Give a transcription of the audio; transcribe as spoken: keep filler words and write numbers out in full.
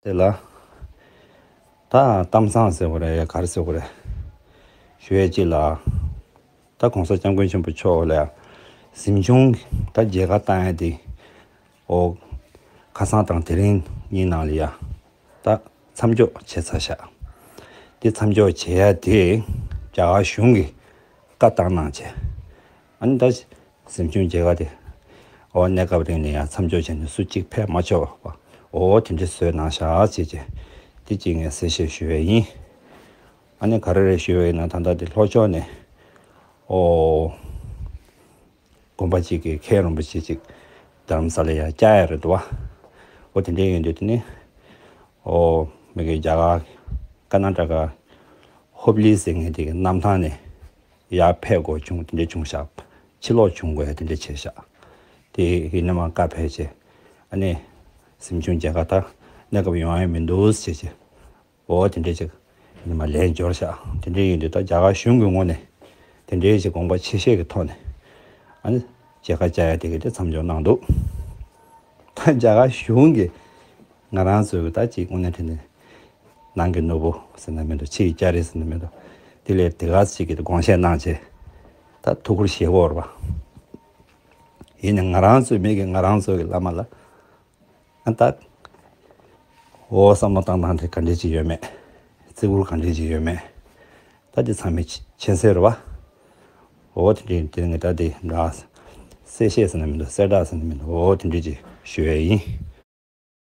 དེ་ལ་ད་གཏམ་བཟང་ཟེར་བ་རེད། ག་རེ་ཟེར་བ་རེད། ཞུ་ཡས་ཅིག་ལ། ད་གོང་ས་སྐྱབས་མགོན་ཆེན་པོ་མཆོག་ལ་གཟིམ་ཆུང་ད་མཇལ་ཁ་བཏང་ཡས་དེ། ཨོ། ཁ་སང་དང་དེ་རིང་གཉིས་ནང་ལ་ཡ། ད་མཚམས་འཇོག་བྱས་ཚར་ཤག་དེ་མཚམས་འཇོག་བྱེད་ཡ་དེ་རྒྱ་གར་གཞུང་གིས་བཀའ་བཏང་གནང་བྱས། ཨ་ནི་ད་གཟིམ་ཆུང་མཇལ་ཁ་དེ། ཨོ། གནས་སྐབས་རིང་ནས་ཡང་མཚམས་འཇོག་བྱས་ནས་སུ་གཅིག་ཕེབས་མ་ཆོག་པ། ཨོ། དེ་འདྲ་བཟོས་གནང་ཤག་བྱས་བྱས། དེ་གཅིག་ངས་གསལ་བཤད་ཞུ་བས་ཡིན། ཨ་ནི་ག་རེ་རེད་ཞུ་བས་ཡིན་ན། ད་ལྟ་དེ་ལྷོ་ཕྱོགས་ནས། ཨོ། དགོན་པ་གཅིག་གི་མཁན་རིན་པོ་ཆེ་གཅིག་རྡ་རམ་ས་ལ་ཡར་བསྐྱལ་ཡ་རེད་འདུག་བ། ཨོ། དེ་འདྲ་ཡིན་དུས་དེ་ནི། ཨོ། མི་གི་རྒྱ་གར་ཀར་ནཱ་ཊ་ཀ་ཧུབ་ལི་ཟེར་མཁན་དེ་གི་གནམ་ཐང་ནས་ཡར་ཕེབས་དགོས་བྱུང་། དེ་འདྲ་བྱུང་ཤག་ཕྱིར་ལོག་བྱུང་དགོས་ཡ་དེ་འདྲ་བྱས་ཤག་དེ་ཡིན་ན་མ་བཀའ་ཕེབས་བྱས། ཨ་ནི་གཟིམ་ཆུང་མཇལ་ཁ་ད་གནས་སྐབས་ཡོང་ཡ་མི་འདུག་བྱས་བྱས། ཨོ། དེ་འདྲ་ཅིག་ནི་མ་ལན་འབྱོར་ཤག་དེ་འདྲ་ཡིན་དུས་ད་རྒྱ་གར་གཞུང་གི་ངོས་ནས་དེ་འདྲའི་ཅིག་དགོངས་པ་ཆེ་བཞེས་ཀྱི་ཐོག་ནས། ཨ་ནི་མཇལ་ཁ་བཅར་ཡ་དེ་གི་དེ་མཚམས་འཇོག་གནང་འདུག་ད་རྒྱ་གར་གཞུང་གིས་ང་རང་ཚོའི་ད་ཅིག་དངོས་གནས་དྲང་གནས་ནང་གི་ནོར་བུ་ཟེར་ན་མི་འདུག་ཕྱི་ཡི་སྐྱ་རེངས་ཟེར་ན་མི་འདུག་དེ་ལས་དེ་ག་ཅིག་གི་དགོངས་བཞེས་གནང་བྱས། ད་ཐུགས་ཁུར་བཞེས་དགོས་རེད་པ། ཡིན་ནའི་ང་རང་ཚོའི་མི་གིས་ང་རང་ཚོ་གི་བླ་མ་ལ། ཨ། ད་འོ། བསམ་བློ་བཏང་སྟངས་དེ་ག་འདྲ་ཅིག་ཡོད་མེད། བརྩི་བཀུར་ག་འདྲ་ཅིག་ཡོད་མེད། ད་དེ་ཚང་མས་མཁྱེན་གསལ་རེད་བ། འོ། དེ་འདྲ་དེ་ངས་ད་དེ་འདྲ་གསལ་བཤད་ཟེར་ན་མི་འདུག་གསལ་བསྒྲགས་ཟེར་ན་མི་འདུག་འོ། དེ་འདྲ་ཅིག་ཞུ་ཡས་ཡིན།